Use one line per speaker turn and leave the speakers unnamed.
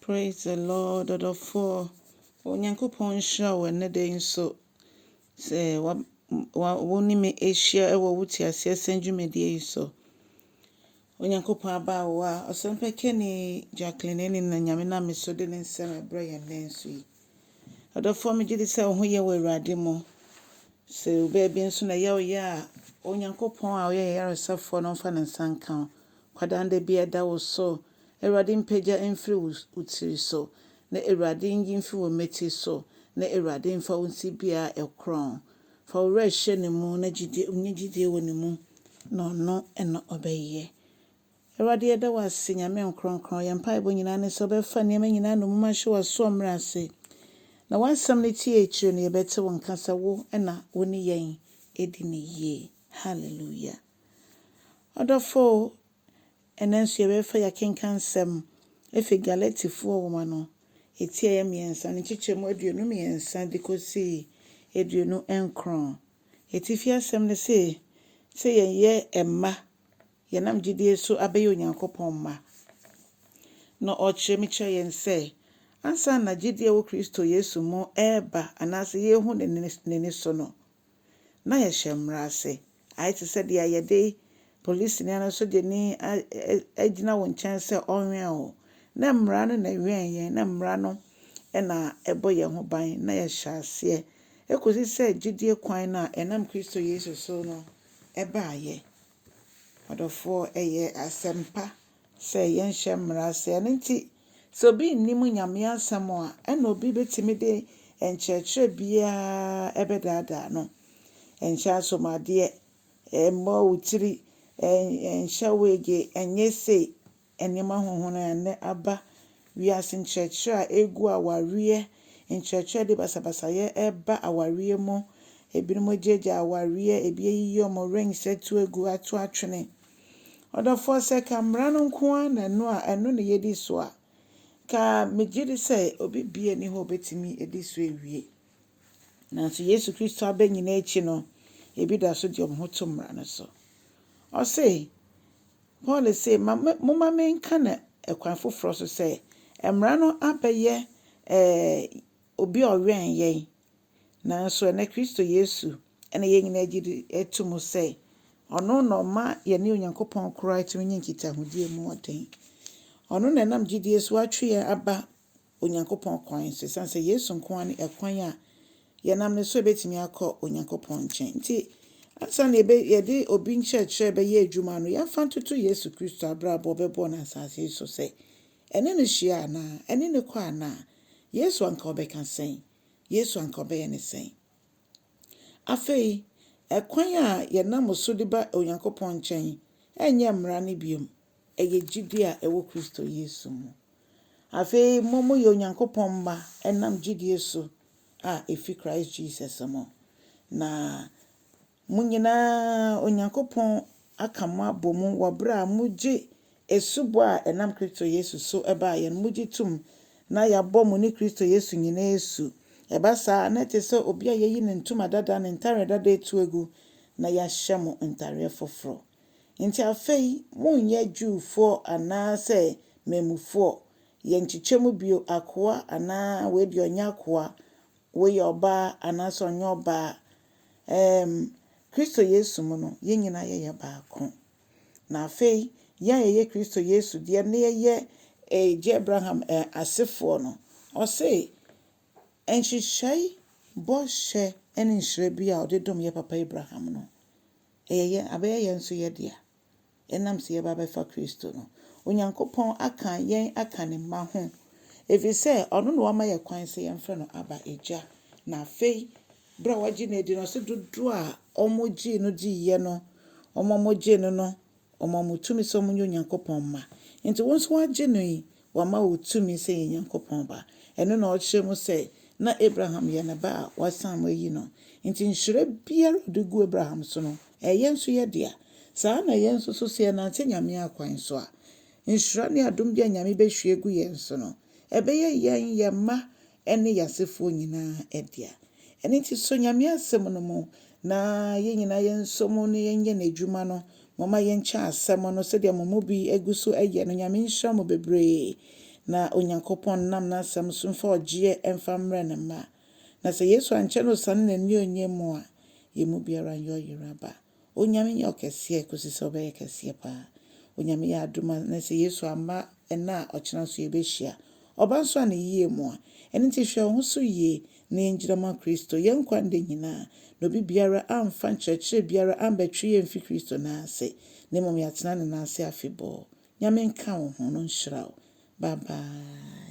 Praise the Lord, ɔdɔfoɔ. Onyankopɔn nhyira wo ɛnnɛ da yi nso sɛ wa wa wo ne me ahyia wɔ wo teaseɛ sɛn dwumadie yi so. Onyankopɔn abaawa ɔsɛmpakani Jacqueline Eni na Nyame nam me so de ne nsɛm ɛbrɛ yɛn nnɛ nso yi. Ɔdɔfoɔ, megye di sɛ wo ho yɛ wɔ Awurade mu. Sɛ wo baabi nso na ɛyɛ wo yɛ a, Onyankopɔn a ɔyɛ yɛn yaresafoɔ no mfa ne nsa nka wo. Kwadanda bi a ɛda wo so, Awurade mpagya mfiri wo tiri so, na Awurade nyi mfiri wo mmati so, na Awurade mfa wo nsi bea a ɛkorɔn. Fa wo werɛ hyɛ ne mu na gyidie, nya gyidie wɔ ne mu, na ɔno na ɔbɛyɛ. Awurade, yɛda wo ase, Nyame nkronkron. Yɛn mpaebɔ nyinaa ne sɛ wobɛfa nneɛma nyinaa nnommum ahyɛ w'asoɔmmerɛ ase. Na w'asɛm no tie akyire no, yɛbɛte wo nka sɛ wo na wo ne yɛn adi no yie. Hallelujah. Ɔdɔfo, ɛnnɛ nso yɛbɛfa yɛakenkan nsɛm efi Galatifoɔ nwoma no, eti a ɛyɛ 3 no nkyekyɛmu 23 de kɔsi 29. Etifi asɛm no se, sɛ yɛyɛ mma, yɛnam gyidie so abɛyɛ Onyankopɔn mma. Na ɔkyerɛ mi kyerɛ yɛn sɛ, ansa na gyidie a ɛwɔ Kristo Yesu mu ɛreba anaasɛ yɛrehu n'ani so no, na yɛhyɛ mmara ase. Ayɛ te sɛ deɛ yɛde polisini anaa sogyani agyina wo nkyɛn sɛ ɔnwɛn wo. Na mmara no na ɛwɛn yɛn, na mmara no na ɛbɔ yɛn ho ban, na yɛhyɛ aseɛ ɛkɔsi sɛ gyidie kwan no a ɛnam Kristo Yesu so no ɛbaeɛ. Ɔdɔfoɔ, ɛyɛ asɛmpa sɛ yɛnhyɛ mmara ase. Ɛno nti, sɛ obi nnim Nyame asɛm a, ɛna obi bɛtumi de nkyerɛkyerɛ biara ɛbɛdaadaa no. Nhyɛ asomadeɛ, ɛmmɔ wo tiri, nhyɛ wig, ɛnyɛ sei. Nneɛma huhu no ɛnnɛ aba wiase, nkyerɛkyerɛ a egu awareɛ, nkyerɛkyerɛ de basabasayɛ ɛba awareɛ mu. Ebinom gyagya awareɛ, ebi ayiyi wɔn rings atu agu ato atwene. Ɔdɔfoɔ, sɛ ka mmara no nko ara na ɛno a ɛno na yɛdi so a, ka megye di sɛ obi bie ni hɔ a obetumi adi so awie. Nanso Yesu Kristo aba nyinaa akyi no, ebi da so de wɔn ho to mmara no so. Ɔse, Paul se, ma momma menka no ɛkwan foforɔ so sɛ, mmara no abɛyɛ obi a ɔwɛn yɛn. Nanso ɛnnɛ Kristo Yesu ɛna yɛn nyinaa gye di to mu sɛ ɔno na ɔma yɛne Onyankopɔn koraa tumi nye nkitahodie mu ɔden. Ɔno na ɛnam gyidie so atwe yɛn aba Onyankopɔn kwan so. Ɛsiane sɛ Yesu nko ara ne ɛkwan a yɛnam ne so ebɛtumi akɔ Onyankopɔn nkyɛn. Nti, ansa na yɛde obi nkyerɛkyerɛ bɛyɛ adwuma no, yɛmfa ntoto Yesu Kristo abrabɔ ɔbɛbɔɔ no asase yi so sɛ, ɛne no hyia anaa? Ɛne no kɔ anaa? Yesu anka ɔbɛka sɛn? Yesu anka ɔbɛyɛ ne sɛn? Afei, ɛkwan a yɛnam so de ba Onyankopɔn nkyɛn ɛnyɛ mmara no biom. Ɛyɛ gyidie a ɛwɔ Kristo Yesu mu. Afei, mo moyɛ Onyankopɔn mma ɛnam gyidie so a ɛfi Christ Jesus mu. Na mo nyinaa Onyankopɔn aka mo abɔ mu wɔ berɛ a mogye asubɔ a ɛnam Kristo Yesu so ɛbaeɛ no, mogye tom na yɛabɔ mo ne Kristo Yesu nyinaa asu. Ɛba saa na ɛte sɛ obi a yɛyi ne ntoma dada, ne ntare dada etu agu na yɛahyɛ mo ntareɛ foforɔ. Nti afei, monyɛ Jewfoɔ anaasɛ mmamufoɔ. Yɛnkyekyɛ mu bio akoa anaa wei deɛ ɔnyɛ akoa, wei yɛ ɔbaa anaasɛ ɔnyɛ ɔbaa. Kristo Yesu mu no, yɛn nyinaa yɛyɛ baako. Na afei, yɛn a yɛyɛ Kristo Yesu deɛ na yɛyɛ gye Abraham asefoɔ no, ɔse nhyehyɛe, bɔhyɛ ne nhyira bi a ɔde dom yɛ papa Abraham no, ɛyɛ yɛn abɛyɛ yɛn nso yɛ dea. Ɛnam sɛ yɛba abɛfa Kristo no, Onyankopɔn aka yɛn aka ne mma ho. Ɛfiri sɛ ɔno na wama yɛ kwan sɛ yɛmfrɛ no Aba Agya. Na afei, berɛ a wagye no adi no, ɔse dodoɔ a wɔgyee no diiɛ no, wɔn a wɔgyee no no, wɔma mo tumi sɛ wɔnyɛ Onyankopɔn mma. Nti wo nso wagye no yi, wama wo tumi sɛ yɛ Nyankopɔn ba. Ɛno na ɔkyerɛ mu sɛ na Abraham yɛ ne ba a wasan mu ayi no. Nti nhyira biara a ɔde gu Abraham so no, ɛyɛ nso yɛ dea. Saa na yɛn nso so sɛ yɛnante Nyame akwan so a, nhyira ne adom bi a Nyame bɛhwie gu yɛn so no, ɛbɛyɛ yɛn, yɛn mma ne yɛn asefoɔ nyinaa dea. Ɛno nti sɔ Nyame asɛm no mu na yɛn nyinaa yɛnsɔ mu na yɛnyɛ n'adwuma no. Momma yɛnkyɛ asɛm no sɛdeɛ mo mu bi agu so yɛ no. Nyame nhyira mo bebree. Na Onyankopɔn nam n'asɛm so mfa ɔgyeɛ mfa mmrɛ ne mma. Na sɛ Yesu ankyɛ na osiane n'anuonyam mu a, yɛn mu biara nyɛ ɔyera ba. Onyame nyɛ ɔkɛseɛ kɔsi sɛ ɔbɛyɛ kɛseɛ paa. Onyame yɛ adom a na sɛ Yesu amma ɛnnɛ a ɔkyena nso yɛbɛhyia. Ɔba nso a ne yie mu a. Ɛno nti hwɛ wo ho so yie na yɛngyina ma Kristo yɛn nkwa nda nyinaa na obi biara amfa nkyerɛkyerɛ biara ambɛtwe yɛn mfi Kristo nan ase na mmom yɛatena ne nan ase afebɔɔ. Nyame nka wo ho na ɔnhyira wo. Bye bye.